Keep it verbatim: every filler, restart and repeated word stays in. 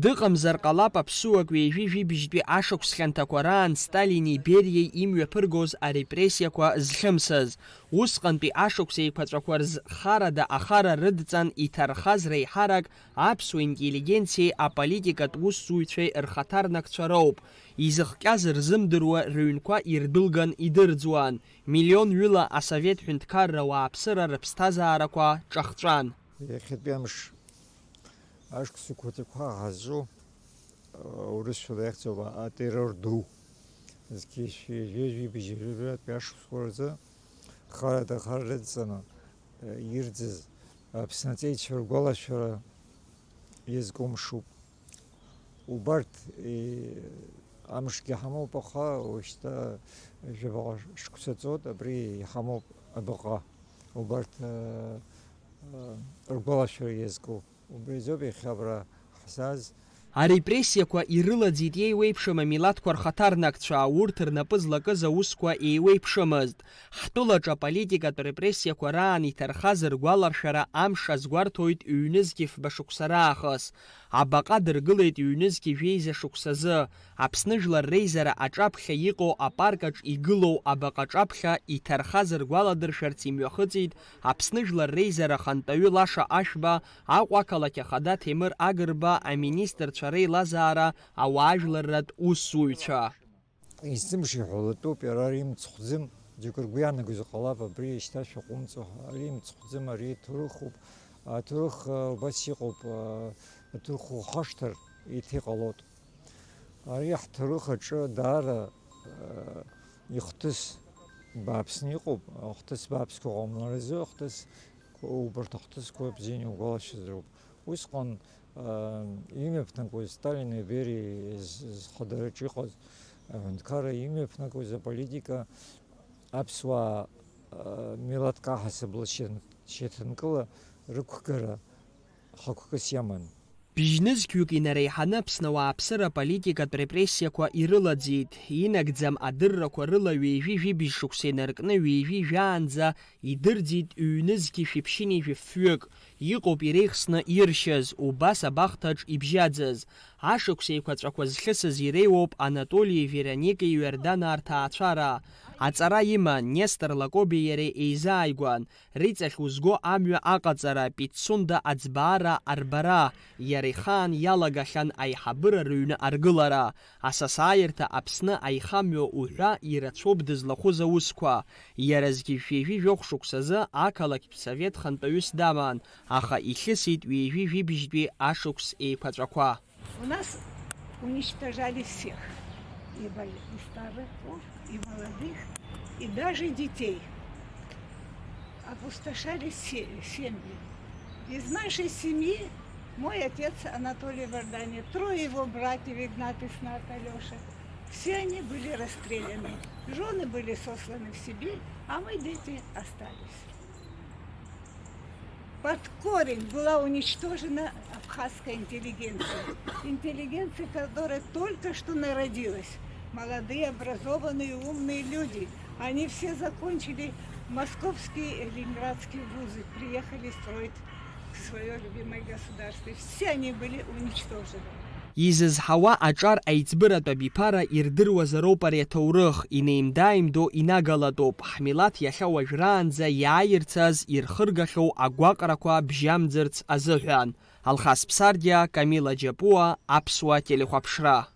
Дыҟамзар ҟалап аԥсуак ҩажәи жәибжьтәи ашықәс хьанҭақәа раан Сталини Бериеи имҩаԥыргоз арепрессиақәа зхьымсыз. Усҟантәи ашықәс еиқәаҵәақәа рзы харада ахара рыдҵан иҭархаз реиҳарак аԥсуа интеллигенциеи аполитикатә усзуҩцәеи рхаҭарнакцәа роуп. Изыхҟьаз рзымдыруа рыҩнқәа ирдәылган идырӡуан. Миллионҩыла асовет ҳәынҭқарра уааԥсыра рыԥсҭазаарақәа ҿахҵәан. Иахьатәи амш ашықәс еиқәаҵәақәа ҳазҿу, урысшәала иахьӡуп атеррор ду. Зқьи жәаҩа жәибжь жәаҩатәи ашықәсқәа рзы харада ахара рыдҵаны, ирӡыз Аԥсны аҵеицәа ргәалашәара иазкумшуп. Убарҭ, е, амшгьы ҳамоуп, аха уажәшьҭа жәабаҟа шықәса ҵуеит, абри иҳамоуп абаҟа. Убарҭ, э, э, ргәалашәара иазку. Убри азоуп иахьа абра ҳзааз. Арепрессиақәа ирылаӡит иеиуеиԥшым амилаҭқәа рхаҭарнакцәа, урҭ рнапы злакыз аусқәа еиуеиԥшымызт. Ҳтәылаҿы аполитикатә репрессиақәа раан иҭархаз ргәаларшәара амш азгәарҭоит ҩнызқьи фба шықәса раахыс. Абаҟа дыргылеит ҩнызқьи жәеиза шықәсазы. Аԥсны Жәлар реизара аҿаԥхьа иҟоу апаркаҿ игылоу абаҟа аҿаԥхьа иҭархаз ргәаладыршәарц имҩахыҵит Аԥсны Жәлар реизара ахантәаҩы Лаша Ашәба, Аҟәа ақалақь ахада Ҭемыр Агрба, аминистрцәа реилазаара, ауаажәларратә усзуҩцәа. Есымша иҳәалатәуп, иара ари мцхәӡым, џьоук ргәы иаанагозар ҟалап, абри шьҭа шәаҟәымҵуа, ари мцхәӡым, ари ҭоурыхуп, аҭоурых, а, убас иҟоуп, а, аҭоурых ухашҭыр, еиҭа иҟалоит. Ари ҳҭоурых аҿы даара, а, ихҭыс бааԥсны иҟоуп, ахҭыс бааԥсқәа ҟамларазы, ахҭыс, убарҭ ахҭысқәа бзианы иугәалашәазароуп. Усҟан, а, имҩаԥнагоз Сталини Бериеи з-, зхадараҿы иҟаз аҳәынҭқарра имҩаԥнагоз аполитика аԥсуаа, а, милаҭк аҳасабала шьан-, шьаҭанкыла рықәгара хықәкыс иаман. Бжьнызқьҩык инареиҳаны Аԥсны ауааԥсыра аполитикатә репрессиақәа ирылаӡит, инагӡам адыррақәа рыла ҩажәи жәибжь шықәса инаркны ҩажәи жәаанӡа идырӡит ҩнызқьи шәиԥшьыни жәафҩык, иҟоуп иреихсны иршьыз, убас абахҭаҿ ибжьаӡыз. Ашықәс еиқәаҵәақәа зхьысыз иреиуоуп Анатолии Вероникеи Иорданаа рҭаацәара. Аҵара иман, Нестор Лакобеи иареи еизааигәан, Риҵахь узго амҩа аҟаҵара, Пицунда аӡбаара арбара, иара ихаан иалагахьан аиҳабыра рыҩны аргылара, асасааирҭа Аԥсны аихамҩа уҳәа ирацәоуп дызлахәыз аусқәа. Иара зқьи жәшәи жәохә шықәсазы ақалақьтә совет хантәаҩыс даман, аха ихьысит ҩажәи жәибжьтәи ашықәс еиқәаҵәақәа. У нас уничтожали всех. И боль-, и стариков, и молодых, и даже детей. Опустошали се-, семьи. Из нашей семьи мой отец Анатолий Варданя, трое его братьев, Игнат, Иснат, Алёша, все они были расстреляны. Жены были сосланы в Сибирь, а мы, дети, остались. Под корень была уничтожена абхазская интеллигенция. Интеллигенция, которая только что народилась. Молодые, образованные, умные люди. Они все закончили московские и ленинградские вузы, приехали строить свое любимое государство. И все они были уничтожены. Изызҳауа аҿар аиҵбыратә абиԥара ирдыруазароуп ари аҭоурых, инеимда-ааимдо инагалатәуп, ҳмилаҭ иахьа уажәраанӡа иааирцаз ирхыргахьоу агәаҟрақәа бжьамӡырц азыҳәан. Алхас Ԥсардиа, Камила Џьапуа, Аԥсуа телехәаԥшра.